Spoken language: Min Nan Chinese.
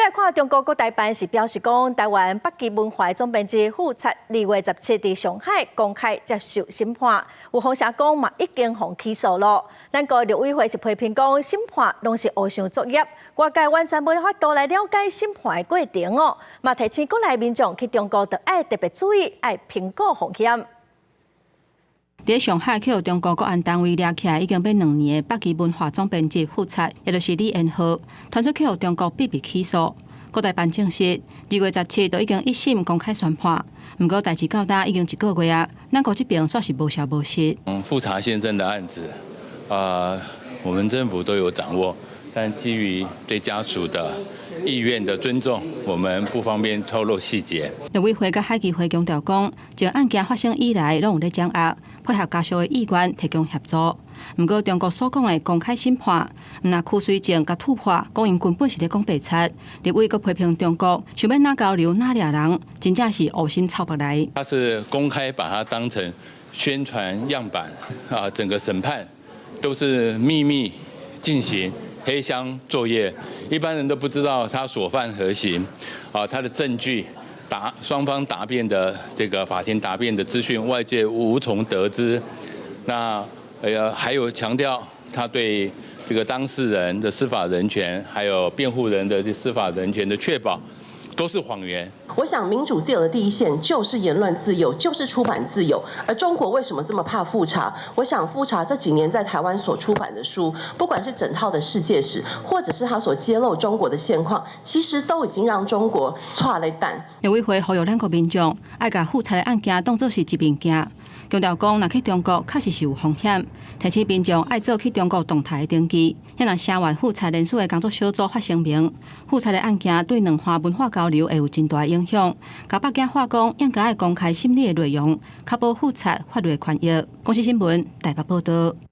來看中國國台辦是表示講，臺灣北極文化總編輯傅察2月17佇上海公開接受審判，有風聲講嘛已經予起訴囉。咱國陸委會是批評講，審判攏是烏相作業，外界完全無法度來了解審判的過程哦。嘛提醒國內民眾去中國著愛特別注意，愛評估風險。佇上海去予中國國安單位掠起來已經欲2年的北極文化總編輯傅察，也就是李延賀，傳出去予中國秘密起訴。國台辦證實，2月17就已經一審公開宣判。毋過代誌到今已經一個月啊，咱國這邊煞是無消無息。富察先生的案子，啊，我們政府都有掌握，但基於對家屬的意願的尊重，我們不方便透露細節。陸委會佮海基會強調講，自案件發生以來，攏有咧掌握，配合家屬的意願提供協助。毋過中國所講的公開審判，毋但曲水情共突破，講𪜶根本是咧講白賊。立委閣批評中國想欲哪交流哪掠人，真正是烏心臭腹內。他是公開把它當成宣傳樣板啊，整個審判都是秘密進行，黑箱作業，一般人都不知道他所犯何刑啊，他的證據答雙方答辯的這個法庭答辯的資訊，外界無從得知。那還有強調他對這個當事人的司法人權，還有辯護人的這司法人權的確保，都是謊言。我想民主自由的第一線就是言論自由，就是出版自由。而中國為什麼這麼怕富察？我想富察這幾年在台灣所出版的書，不管是整套的世界史，或者是他所揭露中國的現況，其實都已經讓中國挫咧等。陸委會呼籲咱國民眾愛共富察的案件當作是一面鏡。強調講，若去中國確實是有風險，提醒民眾愛做去中國動態的登記。遐若聲援富察連署的工作小組發聲明，富察的案件對兩岸文化交流會有真大影響。共北京話講，應該愛公開審理的內容，確保富察法律權益。公視新聞台北報導。